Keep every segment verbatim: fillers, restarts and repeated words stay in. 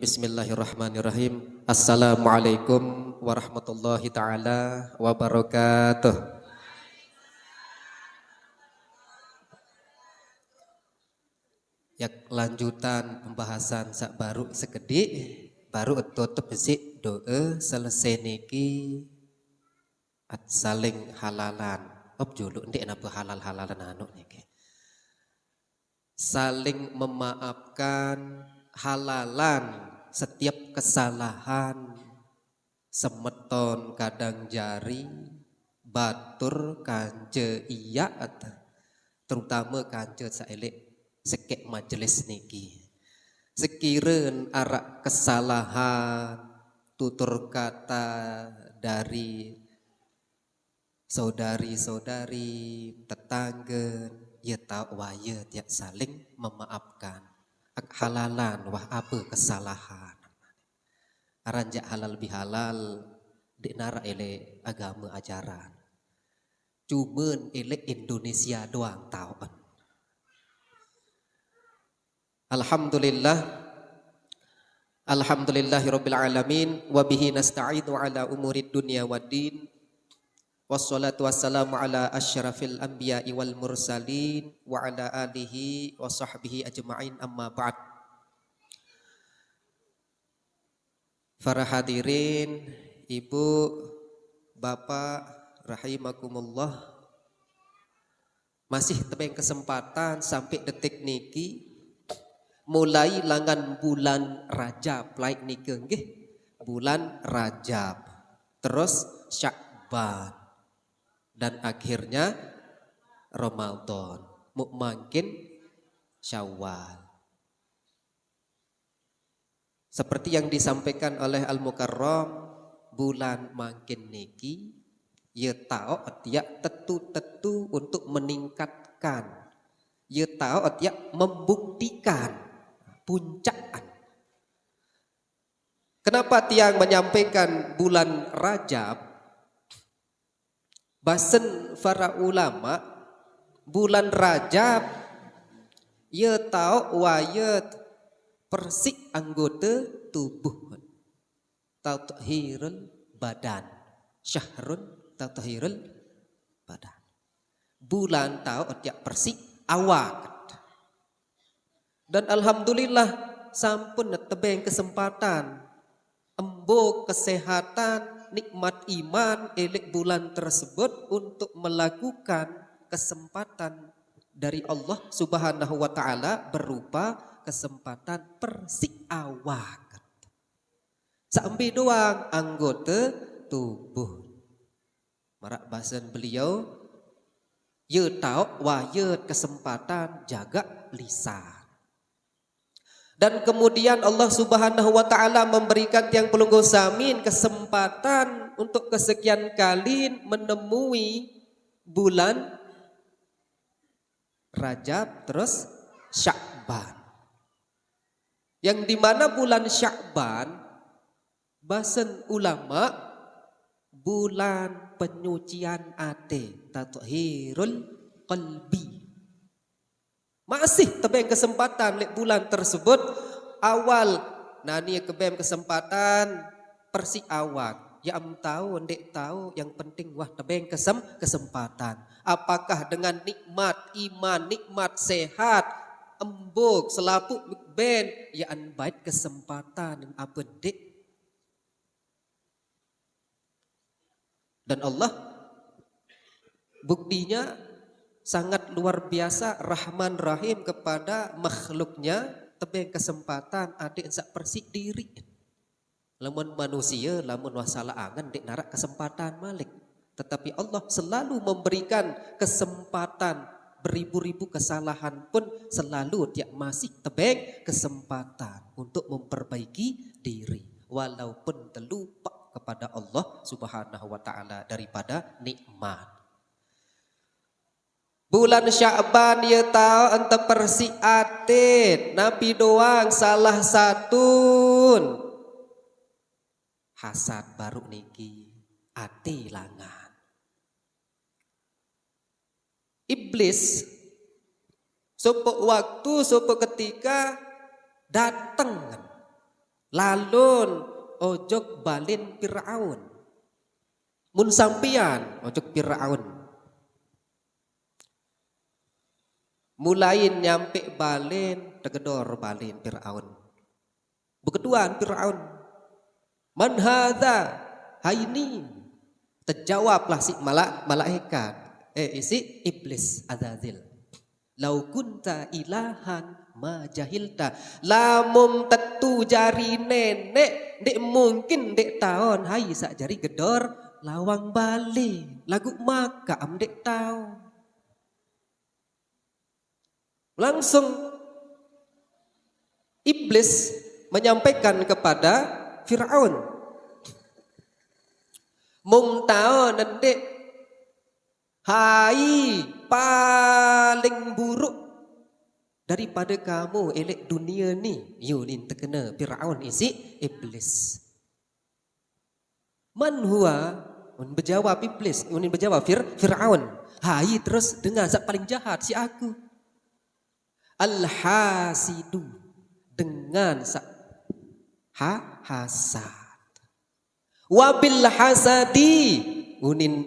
Bismillahirrahmanirrahim. Assalamualaikum warahmatullahi taala wabarakatuh. Ya, lanjutan pembahasan sak baru sekedik, baru tutup besik doa selesai niki at saling halalan. Op juluk ndik napa halal-halalan anu niki. Saling memaafkan, halalan setiap kesalahan semeton kadang jari, batur kance iya, terutama kance saelek sekek majelis niki. Sekiren arak kesalahan, tutur kata dari saudari-saudari, tetangga, ya tau waya tiak saling memaafkan. Ak halalan wah apa kesalahan. Aranjak halal bihalal, dek narak elek agama ajaran. Cuman elek Indonesia doang tau. Alhamdulillah. Alhamdulillahirabbil alamin, wa bihi nasta'inu ala umurid dunya waddin. Wassalatu wassalamu ala asyrafil anbiya'i wal mursalin wa ala alihi wa sahbihi ajma'in, amma ba'd. Para hadirin, Ibu, Bapak, rahimakumullah. Masih tebeng kesempatan sampai detik niki, mulai langan bulan Rajab, laik niki nggih, bulan Rajab, terus Sya'ban, dan akhirnya Ramadan, muk mangkin Syawal. Seperti yang disampaikan oleh Al-Mukarram, bulan mangkin niki, ya tau tiak tetu-tetu untuk meningkatkan, ya tau tiak membuktikan puncakan. Kenapa tiang menyampaikan bulan Rajab? Basen para ulama, bulan Rajab, ya tau waya persik anggota tubuh. Tathirul badan. Syahrun tathirul badan. Bulan tau tiak persik awak. Dan alhamdulillah, sampun tebeng kesempatan. Embo kesehatan, nikmat iman, elek bulan tersebut untuk melakukan kesempatan dari Allah Subhanahu wa Ta'ala berupa kesempatan persik awak. Sambil doang anggota tubuh. Marak basen beliau, ya tau waya kesempatan jaga lisan. Dan kemudian Allah Subhanahu wa Ta'ala memberikan tiang pelungguh samin kesempatan untuk kesekian kali menemui bulan Rajab, terus Sya'ban. Yang dimana bulan Sya'ban, basen ulama, bulan penyucian ate, tathirul qalbi. Masih tebeng kesempatan lek bulan tersebut, awal nani kebeng kesempatan persik awak. Ya am tau, ndek tau, yang penting wah tebeng kesem kesempatan. Apakah dengan nikmat iman, nikmat sehat, embuk, selapuk ben, ya an bait kesempatan apa ndek. Dan Allah buktinya sangat luar biasa Rahman Rahim kepada makhluknya, tebeng kesempatan adik sak persik diri. Lamun manusia, lamun wah salah angen, ndek narak kesempatan malik. Tetapi Allah selalu memberikan kesempatan, beribu-ribu kesalahan pun selalu tiak masih tebeng kesempatan untuk memperbaiki diri. Walaupun telupa kepada Allah Subhanahu wa Ta'ala daripada nikmat. Bulan Sya'ban ya tau ente persik ate, napi doang salah satun. Hasad baru niki, ate langan. Iblis, sopo waktu, sopo ketika dateng. Lalun ojok balen Firaun. Mun sampean ojok Firaun. Mulai nyampe balen, tegedor balen Firaun. Beketuan Firaun. "Man hadza?" "Haini." Terjawablah si mala-, malaikat. Eh, isi iblis Azazil. "Lau kunta ilahan ma jahilta." Lamun tetu jari nenek, ndeq mungkin ndeq taon hai saq jari gedor lawang bale. Laguq makaq am ndeq taon. Langsung iblis menyampaikan kepada Firaun, "Mung taon ndeq hai paling buruk daripada kamu eleq dunie ni?" Yunin tekene Firaun isiq iblis. "Man huwa?" Mun bejawab iblis, mun bejawab Fir-, Firaun. "Hai terus dengan saq paling jahat siq aku." "Al-hasidu," dengan saq ha-, hasad. "Wabil hasadi," unin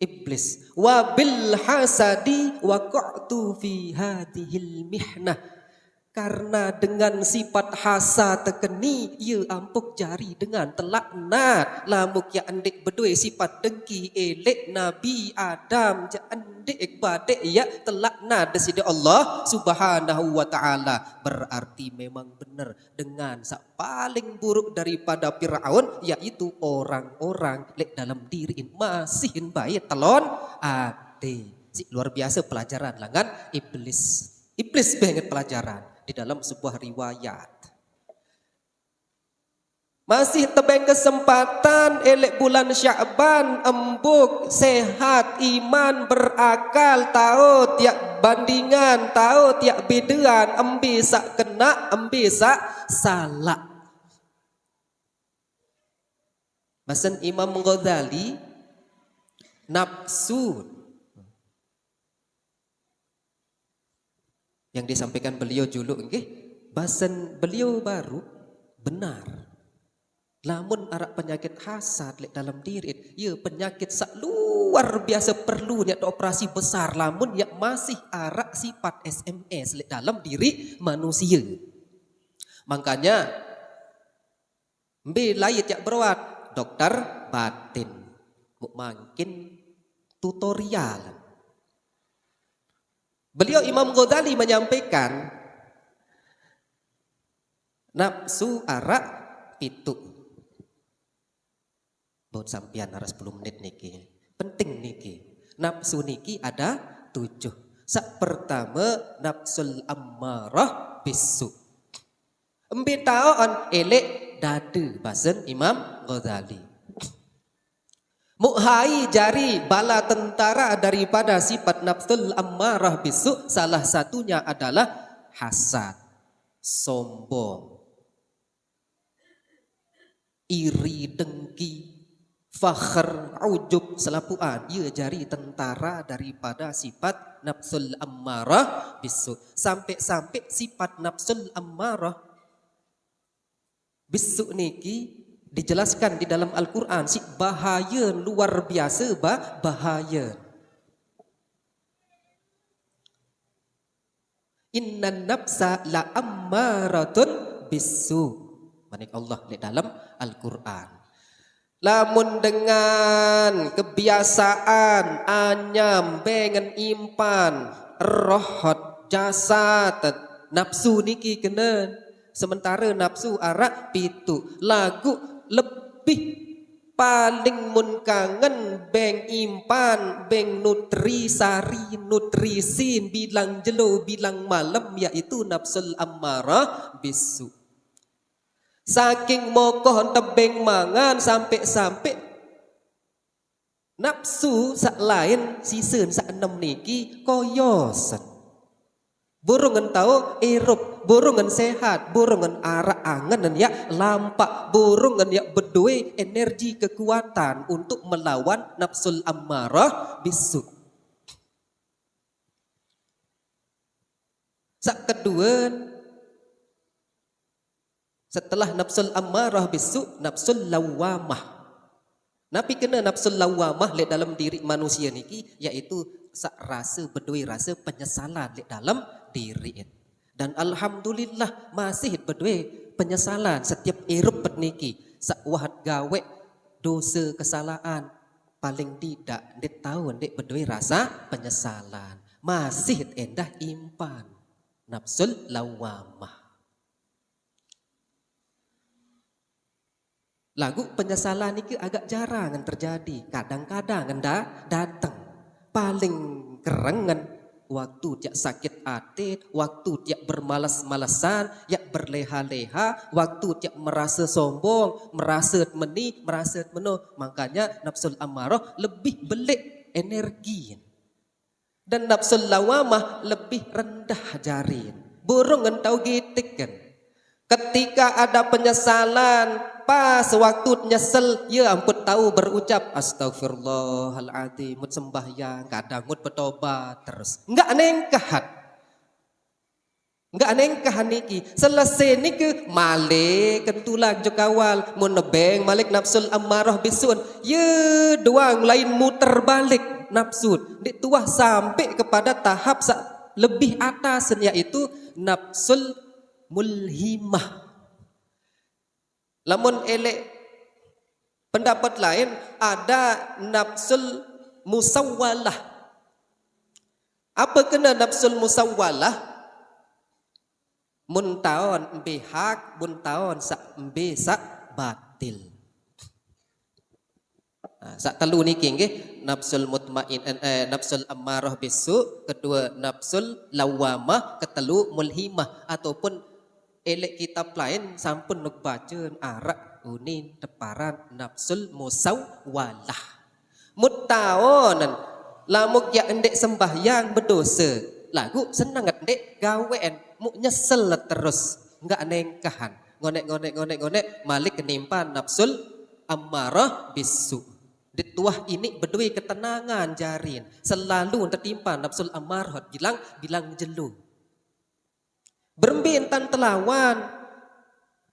iblis, "wabil hasadi waqa'tu fi hadhil mihnah." Karena dengan sifat hasad tekeni, ie ampuk jari dengan telaknat. Lamun yaq ndeq bedoe sifat dengki eleq Nabi Adam, jaq ndeq badeq yaq telaknat Deside Allah Subhanahu wa Ta'ala. Berarti memang bener dengan saq paling buruk daripada Firaun, yaitu orang-orang leq dalem diriin masihin bae telon ate. Siq luar biase pelajaran langan iblis. Iblis banget pelajaran di dalam sebuah riwayat. Masih tebeng kesempatan eleq bulan Sya'ban, embuk, sehat, iman, berakal, tao tiaq bandingan, tao tiaq bedean, embe saq kenaq, embe saq salaq. Basen Imam Ghazali, nafsu yang disampaikan beliau juluq nggih, basen beliau baruq benar. Lamun araq penyakit hasad leq dalem diriq, ye penyakit saq luar biase perlu yaq operasi besar lamun yaq masih araq sifat S M S leq dalem diriq manusie. Makanya, mbe lait yaq berobat? Dokter batin. Muq mangkin tutorial. Beliau Imam Ghazali menyampaikan, nafsu araq pituq. Buat sampeyan araq sepuluh menit niki. Penting niki. Nafsu niki ada tujuh. Saq pertame, nafsul ammarah bisu. Embe taoqan? Eleq dade, basen Imam Ghazali. Muq hai jari bala tentara daripada sifat nafsul ammarah bisu, salah satunya adalah hasad, sombong, iri, dengki, fakhr, ujub, selapuqan. Ie jari tentara daripada sifat nafsul ammarah bisu. Sampe-sampe sifat nafsul ammarah bisu niki dijelaskan di dalam Al-Qur'an, siq bahaye luar biase ba-, bahaye. "Innan nafsa la ammaratun bisu." Manik Allah leq dalem Al-Qur'an. Lamun dengan kebiasaan anyam bengen impan, rohot, jasad, nafsu niki kenen. Sementare nafsu araq pituq, laguq lebih paling mun kangen beng impan, beng nutrisari, nutrisin bilang jelo, bilang malem, yaitu nafsul ammarah bisu. Saking mokoh tebeng mangan sampe-sampe nafsu saq lain sisen saq enem niki koyosen. Burungen tao irup, burungen sehat, burungen araq angenen yaq lampaq, burungen yaq bedoe energi kekuatan untuk melawan nafsul ammarah bisu. Saq kedue, Setelah nafsul ammarah bisu, nafsul lawamah. Napi kena nafsul lawamah leq dalem diriq manusie niki, yaitu saq rase, bedoe rase penyesalan leq dalem diriq. Dan alhamdulillah, masih bedoe penyesalan setiep irup niki. Saq wah gaweq dose kesalaan, paling tidak ndeq tao ndeq bedoe rasa penyesalan. Masih endah impan nafsul lawamah. Laguq penyesalan niki agak jarang terjadi, kadang-kadang nda-, dateng. Paling kerengen waktu tiaq sakit ate, waktu tiaq bermales-malesan, yaq berleha-leha, waktu tiaq merase sombong, merase meni, merase meno. Makanya nafsul ammarah lebih beleq energi. Dan nafsul lawamah lebih rendah jarin. Burung ngen tau gitik kan. Ketika ada penyesalan, pas waktu nyesel, ya ampun tau berucap, "Astagfirullahaladzim," mut sembahyang, kadang mut betobat terus. Nggak nengkahan. Nggak nengkahan niki. Selese nike malik kentulak jok awal. Mun nebeng malik nafsul ammarah bisun. Ye doang lain muter balik nafsu. Ndeq tuah sampai kepada tahap sa-, lebih atas, yaitu nafsul mulhimah. Lamun eleq pendapat lain, ada nafsul musawwalah. Apa kena nafsul musawwalah? Mun taon mbe hak, mun taon saq mbe saq batil. Nah, saq telu niki nggih, nafsul mutmain-, eh, eh, nafsul ammarah bisu, kedue nafsul lawamah, ketelu mulhimah, ataupun eleq kitab lain sampun nuk bace araq unin teparan nafsul musawwalah. Mut taonen, lamun yaq ndeq sembahyang bedose, laguq senenget ndeq gawean, muk nyesel terus, nggak nengkahan. Ngoneq, ngoneq, ngoneq, ngoneq, malik kenimpan nafsul ammarah bisu. Ndeq tuah iniq bedoe ketenangan jarin, selalu tetimpan nafsul ammarah bilang, bilang jelo. Berembe entan telawan?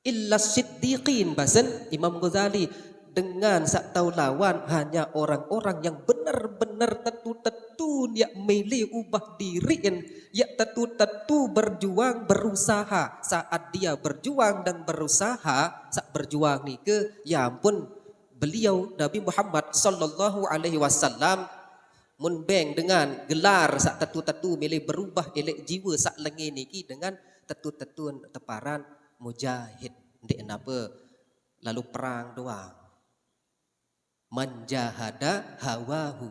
Illa siddiqin, basen Imam Ghazali. Dengan saq tau lawan hanya orang-orang yang bener-bener tetu-tetu yaq mele ubah diriqn, yaq tetu-tetu berjuang, berusaha. Saat dia berjuang dan berusaha, saq berjuang nike, ya ampun, beliau Nabi Muhammad sallallahu alaihi wasallam Mun beng dengan gelar saq tetu-tetu mele berubah eleq jiwe saq lenge niki dengan tetu-tetu teparan mujahid. Ndeq nape lalu perang doang. Man jahada hawahu.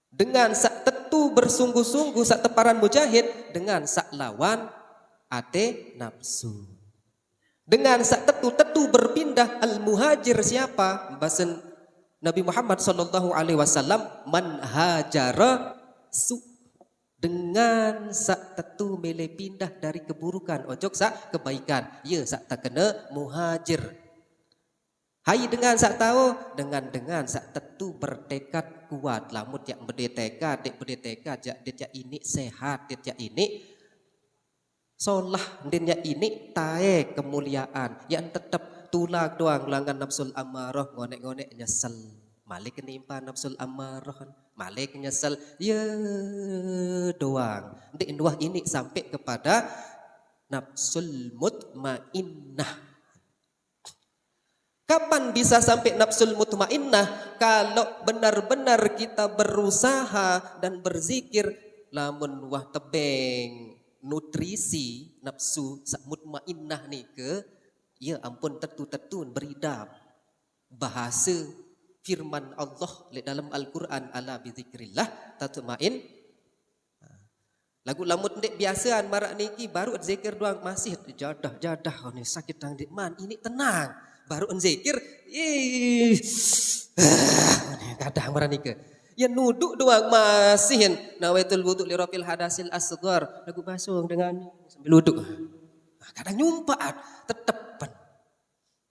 Dengan saq tetu bersungguh-sungguh saq teparan mujahid, dengan saq lawan ate napsu. Dengan saq tetu-tetu berpindah, al-muhajir siapa? Basen Nabi Muhammad sallallahu alaihi wasallam, "Man hajara su." Dengan saq tetu mele pindah dari keburukan ojok saq kebaikan, ye saq tekene muhajir. Hai dengan saq tao, dengan-dengan saq tetu bertekad kuat, lamun tiaq bede tekad, ndeq bede tekad, jaq ndeq tiaq iniq sehat, ndeq tiaq iniq solah, ndeq tiaq iniq taek kemuliaan, yaq tetep tulak doang langan napsul ammaroh, ngoneq-ngoneq nyesel. Malik nimpa napsul ammaroh, malik nyesel, ye doang. Ndeq nuah iniq sampai kepada napsul mutmainnah. Kapan bisa sampai napsul mutmainnah? Kalau benar-benar kita berusaha dan berzikir, lamun wah tebeng nutrisi napsu saq mutmainnah nike, ya ampun, tetu-tetu beridap. Bahase firman Allah leq dalem Al-Qur'an, "Ala bizikrillah tatmain." Laguq lamun ndeq biasean maraq niki, baruq zikir doang masih jadah-jadah, oh, ni sakit tang ndeq man, iniq tenang. Baruq zikir, ih, ah, ni gadah maraq nike. Ya nuduq doang masihin. Nawaitul wudu li rafil hadasil asghar. Laguq basung dengan sambil wudu. Nah, kadang nyumpaan, tetepen.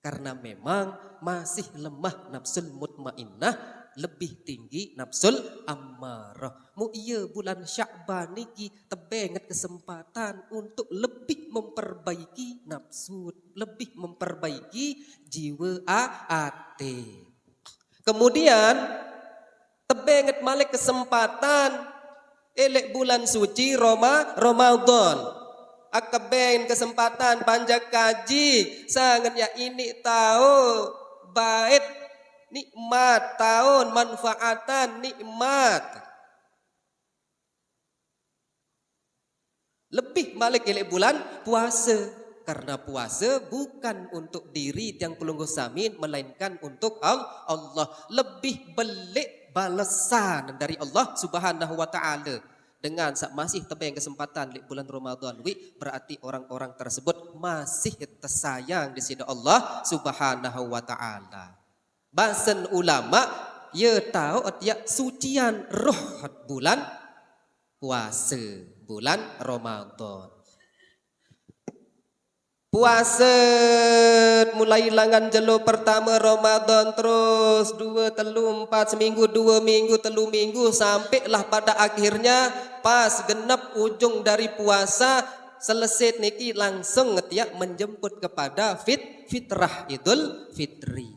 Karena memang masih lemah nafsul mutmainnah, lebih tinggi nafsul ammarah. Mu iya bulan Sya'ban niki tebenget kesempatan untuk lebih memperbaiki nafsu, lebih memperbaiki jiwa a-, ate. Kemudian tebenget malik kesempatan elek bulan suci Roma, Ramadan. Akeben kesempatan panjak kaji sangat ya ini tahu bait nikmat tahun manfaatan nikmat. Lebih malik elek bulan puasa. Karena puasa bukan untuk diri tiang pelungguh samin, melainkan untuk Al-, Allah. Lebih belik balasan dari Allah Subhanahu wa Ta'ala. Dengan sa-, masih tebeng kesempatan lek bulan Ramadan, wi, berarti orang-orang tersebut masih tersayang di sida Allah Subhanahu wa Ta'ala. Basen ulama, ya tahu tia sucian roh bulan puasa, bulan Ramadan. Puasa mulai langan jelo pertama Ramadan, terus dua, telu, empat, seminggu, dua minggu, telu minggu, sampailah pada akhirnya pas genep ujung dari puasa selesai niki langsung ngetia menjemput kepada fit-, fitrah Idul Fitri.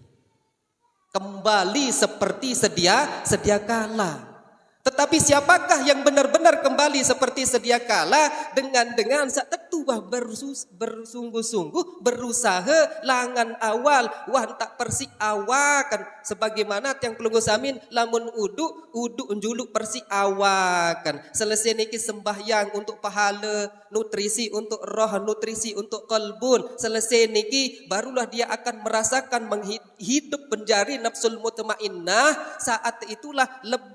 Kembali seperti sedia, sedia kala. Tetapi siapakah yang benar-benar kembali seperti sedia kala? Dengan, dengan sa tetu wah bersus-, bersungguh-sungguh, berusaha, langan awal, wah tak persi awakan. Sebagaimana tiang pelungguh samin, lamun udu, udu njuluk persi awakan. Selesai niki sembahyang untuk pahala, nutrisi untuk roh, nutrisi untuk kalbun. Selesai niki, barulah dia akan merasakan menghi-, hidup menjadi nafsul mutmainnah. Saat itulah lebih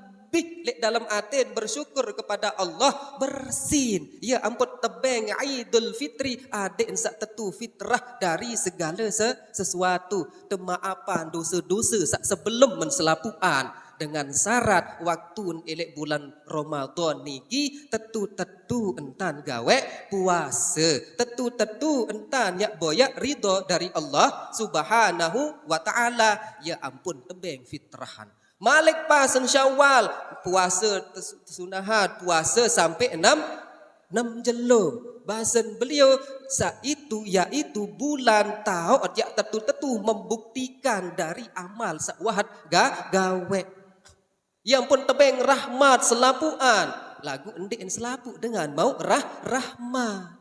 lek dalam atin bersyukur kepada Allah, bersin. Ya ampun, tebeng Idul Fitri, adik ensak tetu fitrah dari segala se-, sesuatu. Temaapan dosa-dosa sak sebelum menselapuan. Dengan syarat waktu elek bulan Ramadan niki tetu-tetu entan gawe puasa. Tetu-tetu entan yak boyak ridho dari Allah Subhanahu wa Ta'ala. Ya ampun, tebeng fitrahan. Malik pasen Syawal, puasa tes-, tesunahan, puasa sampai enam, enam jelo. Basen beliau, saitu yaitu bulan taat yak tetu-tetu membuktikan dari amal sak wahat ga-, gawe. Ya ampun, tebeng rahmat selapuan. Lagu endik selapu dengan mau rah-, rahmat.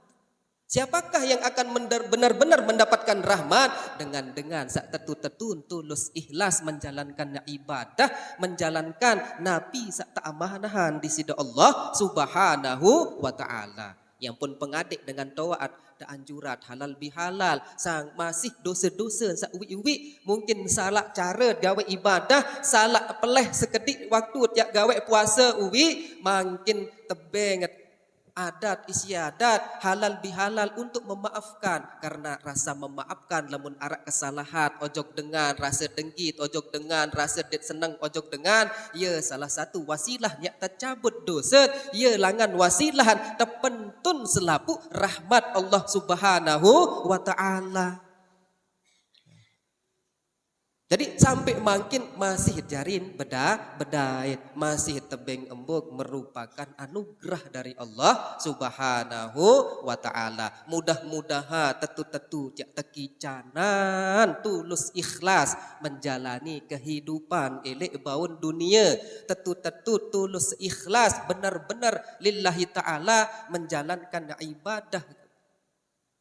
Siapakah yang akan mender-, benar-benar mendapatkan rahmat? Dengan, dengan sak tetu-tetu tulus ikhlas menjalankan ibadah, menjalankan napi sak tak amanahan di sida Allah Subhanahu wa Ta'ala. Ya ampun, pengadik dengan taat, tak anjurat halal bihalal, sang masih dosa-dosa sak uwi-uwi, mungkin salah cara gawe ibadah, salah peleh sekedik waktu tiap gawe puasa uwi, mungkin tebeng adat, istiadat, halal bihalal untuk memaafkan. Karena rasa memaafkan lamun arak kesalahan, ojok dengan rasa dengki, ojok dengan rasa det seneng, ojok dengan, ya salah satu wasilah nyak tercabut dosa, ya langan wasilah tepentun selapu rahmat Allah Subhanahu wa Ta'ala. Jadi sampai mangkin masih jarin beda-, bedait, masih tebeng embuk merupakan anugerah dari Allah Subhanahu wa Ta'ala. Mudah-mudahan tetu-tetu jak tekicanan tulus ikhlas menjalani kehidupan elek baun dunia. Tetu-tetu tulus ikhlas benar-benar lillahi ta'ala menjalankan ibadah,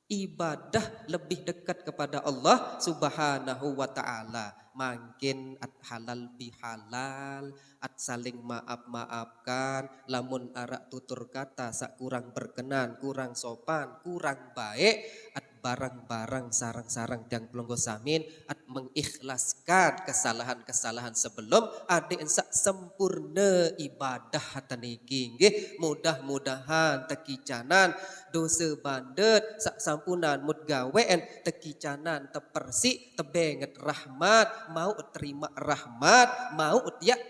ibadah lebih dekat kepada Allah Subhanahu wa Ta'ala. Mangkin at halal bihalal, at saling maaf-maafkan, lamun arak tutur kata sak kurang berkenan, kurang sopan, kurang baik, at barang-barang sarang-sarang tiang pelungguh samin, at mengikhlaskan kesalahan-kesalahan sebelum, adik ensak sempurna ibadah hata niki. Nggih, mudah-mudahan tekicanan dosa bandet sak sampunan mut gawean tekicanan tepersik tebenget rahmat, mau terima rahmat, mau tiak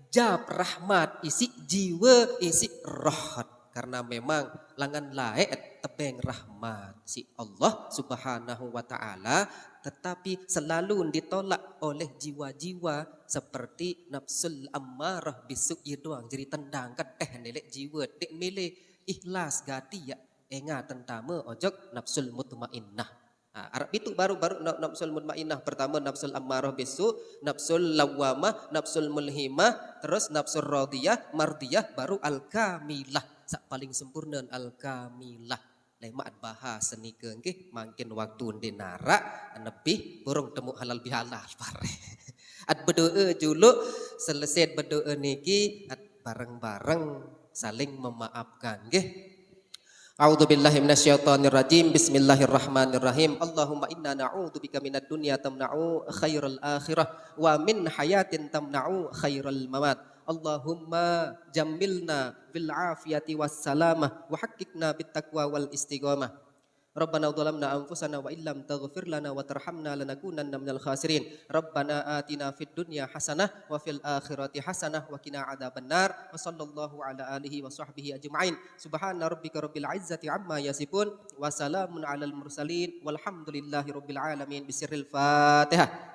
jab rahmat isi jiwa, isi roh. Karena memang langan lae tebeng rahmat si Allah Subhanahu wa Ta'ala, tetapi selalu ditolak oleh jiwa-jiwa seperti nafsul ammarah bisu' ye doang, jeri tendang kedeh nelek jiwa, dek mele ikhlas gati ya enga tentama ojok nafsul mutmainnah. Ha, arep pitu baru, baru na-, nafsul mutmainnah. Pertama nafsul ammarah bisu, nafsul lawwamah, nafsul mulhimah, terus nafsul radiyah, mardiyah, baru al-kamilah. Sak paling sempurna al-kamilah. Lemak bahas nika nggih, mangkin waktu ndi narak, nebih burung temu halal bihalal pare. At berdoa juluk, selesai berdoa niki, at bareng-bareng saling memaafkan nggih. A'udzubillahi minasyaitonirrajim. Bismillahirrahmanirrahim. Allahumma inna na'udzubika minad dunya tamna'u khairal akhirah wa min hayatin tamna'u khairal mamat. Allahumma jammilna bil afiyati was salamah wa haqqikna bit taqwa wal istiqamah. Rabbana zalamna anfusana wa illam taghfir lana wa tarhamna lanakunanna minal khasirin. Rabbana atina fid dunya hasanah wa fil akhirati hasanah wa qina adzabannar. Wa sallallahu ala alihi wa sahbihi ajma'in. Subhana rabbika rabbil izzati amma yasifun. Wa salamun alal mursalin. Walhamdulillahi rabbil alamin. Bisirril Fatihah.